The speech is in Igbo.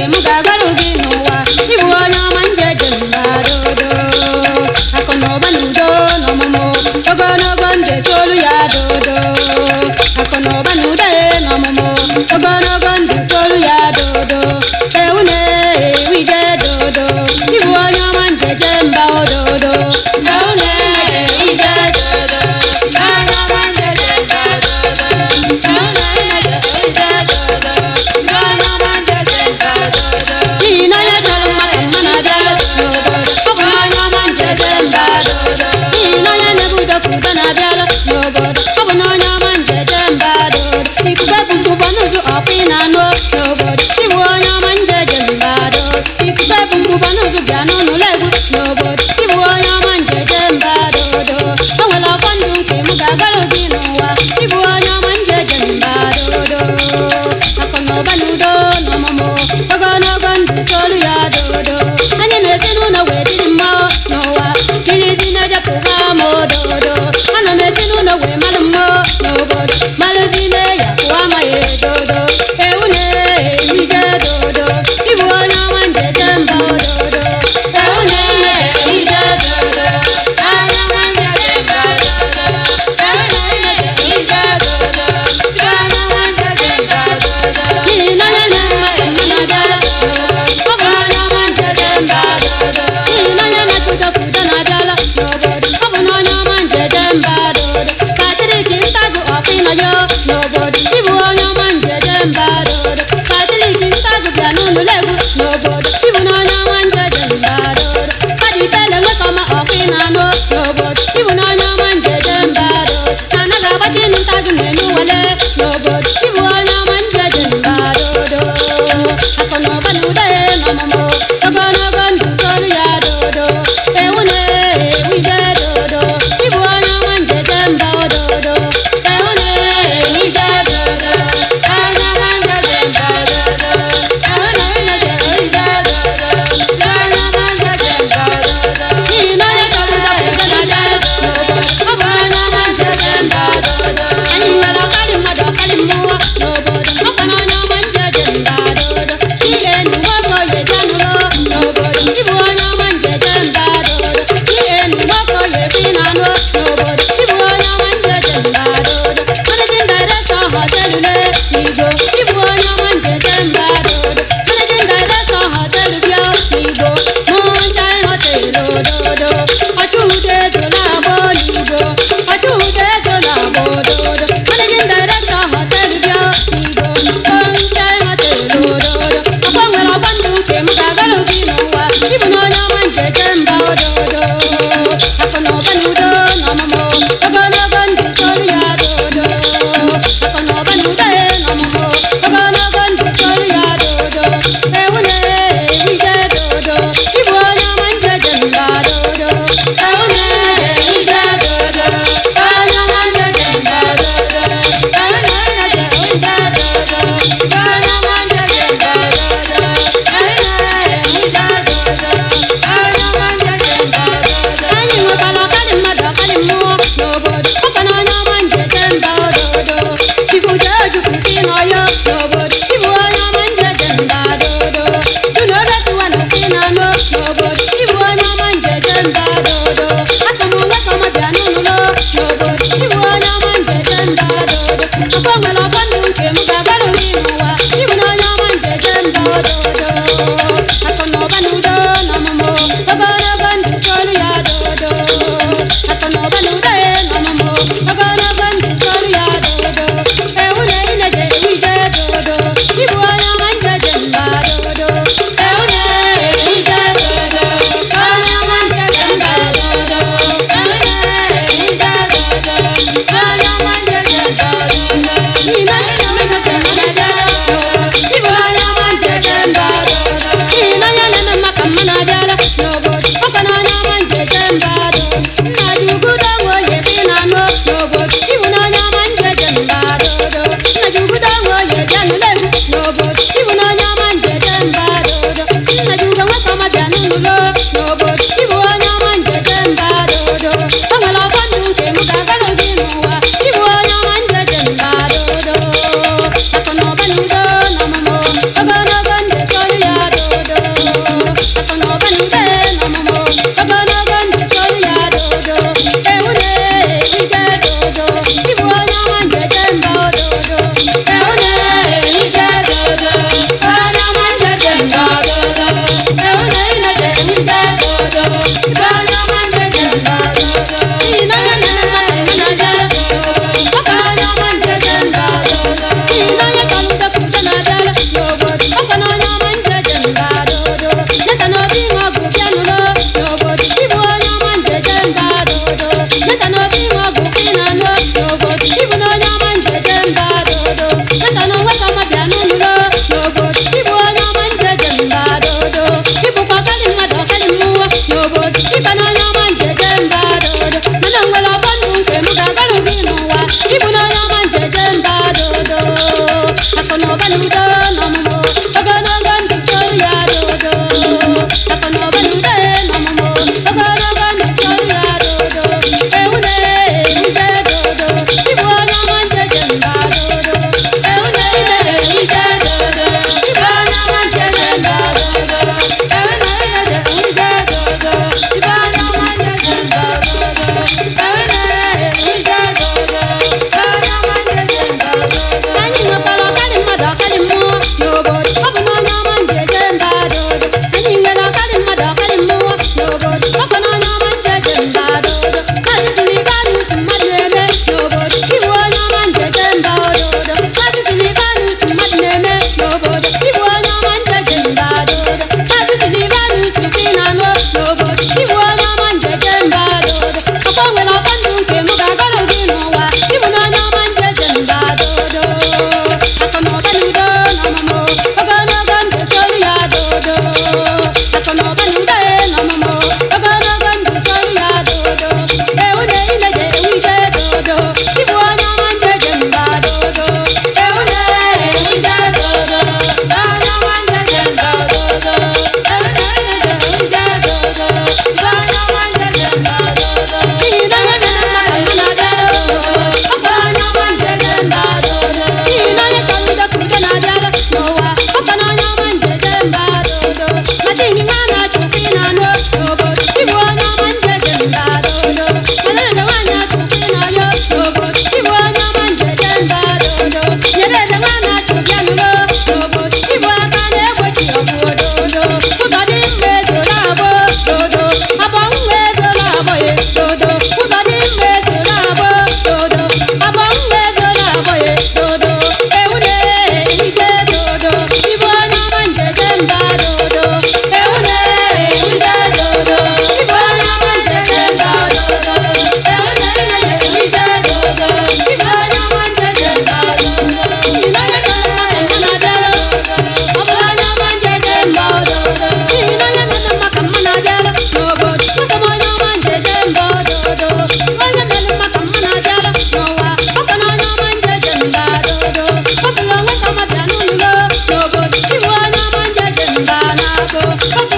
nke m ga-agọrọ gị n'ụwa. Ịbụ onye ọma njeje mba dodo. Akụ na ụba na udo na ọmụmụ, ogologo ndụ tolu ya dodo. Akụ na ụba na udo na ọmụmụ, ogologo ndụ tolu ya dodo. Ewu na-ewije dodo. Ịbụ onye ọma njeje mba ododo. Ewu na-ewije dodo. Onye ọma njeje mba dodo. Ewu na-ewije dodo. Onye ọma njeje mba dodo. N'ihi na onye chọrọ mma ka mma na-abịa n'obodo. Ọ bụ na onye ọma njeje mba dodo. N'ihi na onye na-ebu udo ka udo na-abịara n'obodo. Ọ bụ na onye ọma njeje mba dodo. Ikuku ebu mkpụkpọ n'ụzụ ọkwa ị na-anụ n'obodo. Ịbụ onye ọma njeje mba dodo. Ikuku ebu mkpụkpọ n'ụzụ bịa n'ụlọ egwu n'obodo. Ịbụ onye ọma njeje mba dodo. O nwere ọfọ ndụ nke m ga-agọrọ gị n'ụwa. Ịbụ onye ọma njeje mba dodo. Akụ na ụba na udo na ọmụmụ, ogologo ndụ solu ya dodo. Anyị na ezinụlọ wee dịrị mma n'ụwa. Mmiri na-ejepụba m ododo. Ana m ezinụlọ wee malụ mma n'obodo. Malụzi na ya pụwa ma ya edodo. Ewu na-erije dodo. Ịbụ onye ọma njeje mba ododo. Ewu na-ewije dodo. Onye ọma njeje mba dodo. Ewu na-ewije dodo. Onye ọma njeje mba dodo. N'ihi na onye na-eme ka mma na-abịa n'obodo. Ọ bụ na onye ọma njeje mba dodo. N'ihi na onye na-achụ udo ka udo na-abịala n'obodo. Ọ bụ na onye ọma njeje mba dodo. Patrik Ntagu Ọkịnọyo n'obodo. Ịbụ onye ọma njeje mba dodo. Patrik Ntagu bịa n'ụlọ egwu n'obodo. Ịbụ na onye ọma njeje mba dodo. Padibele nwekọma Ọkịnanụ n'obodo. Ịbụ na onye ọma njeje mba dodo. Na anaghị agbachi Ntagu na-eme wele n'obodo. Ịbụ onye ọma njeje mba dodo. Akụ na ụba na udo na ọmụmụ, ogologo ndụ solu ya dodo. Ewu na-ewije dodo. Ịbụ onye ọma njeje mba ododo. Ewu na-ewije dodo. Onye ọma njeje mba dodo. Ewu na-ewije dodo. Onye ọma njeje mba dodo. N'ihi na onye chọrọ udo ka udo na-abịa n'obodo. Ọ bụ onye ọma njeje mba dodo. Anyị nwere ọkarị mmadụ ọkarị mmụọ n'obodo. Ọ bụ na onye ọma njeje mba dodo. CN Nwokoye bịa n'ụlọ n'obodo. Ịbụ onye ọma njeje mba dodo. CN Nwokoye bi na-anụ n'obodo. Ịbụ onye ọma njeje mba dodo. Managing Director Hotel Ule n'Igbo. Ịbụ onye ọma njeje mba dodo. Managing Director Hotel Bịa n'Igbo. Moonshine Hotel ododo. Ọchụudo ezola agba n'Igbo. Ọchụudo ezola agba ododo. Managing Director Hotel Bịa n'Igbo. Moonshine Hotel ododo. Ọkwa nwere ọkwa ndụ nke m ga-agọrọ gị n'ụwa. Ịbụ na onye ọma njeje mba ododo. Akụ na ụba na udo na ọmụmụ, ogologo ndụ solu ya dodo. Akụ na ụba na udo na ọmụmụ, ogologo ndụ solu ya dodo. Ewu na-erije dodo. Ịbụ onye ọma njeje mba dodo. Ewu na-ewije dodo. Onye ọma njeje mba dodo. Ewu na-ewije dodo. Onye ọma njeje mba dodo. Ewu na-ewije dodo. Onye ọma njeje mba dodo. Anyị nwekwara ọkarị mmadụ ọkarị mmụọ n'obodo. Ọkwa na onye ọma njeje mba ododo. Chukwu jee Ojukwu nke ị nọ ya n'obodo. Ịbụ onye ọma njeje mba dodo. Junu oretuwa na nke ị na-anụ n'obodo. Ịbụ onye ọma njeje mba dodo. Aka m nwekọma bịa n'ụlọ n'obodo. Ịbụ onye ọma njeje mba dodo. Ọkwa nwere ọkwa ndụ nke m ga-agbarụ gị n'ụwa. Ịbụ na onye ọma njeje mba ododo. Akụ na ụba na udo na ọmụmụ, ogologo ndụ solu ya dodo. Akụ na ụba na udo na ọmụmụ, ogologo ndụ solu ya dodo. Ewu na ine ije dodo. Ịbụ onye ọma njeje mba dodo. Ewu na-ewije dodo. Onye ọma njeje mba dodo. Ewu na-ewije dodo. Onye ọma njeje mba dodo. N'ihi na onye na-eme ka mma na-abịa n'obodo. Ịbụ onye ọma njeje mba dodo. na-abụ.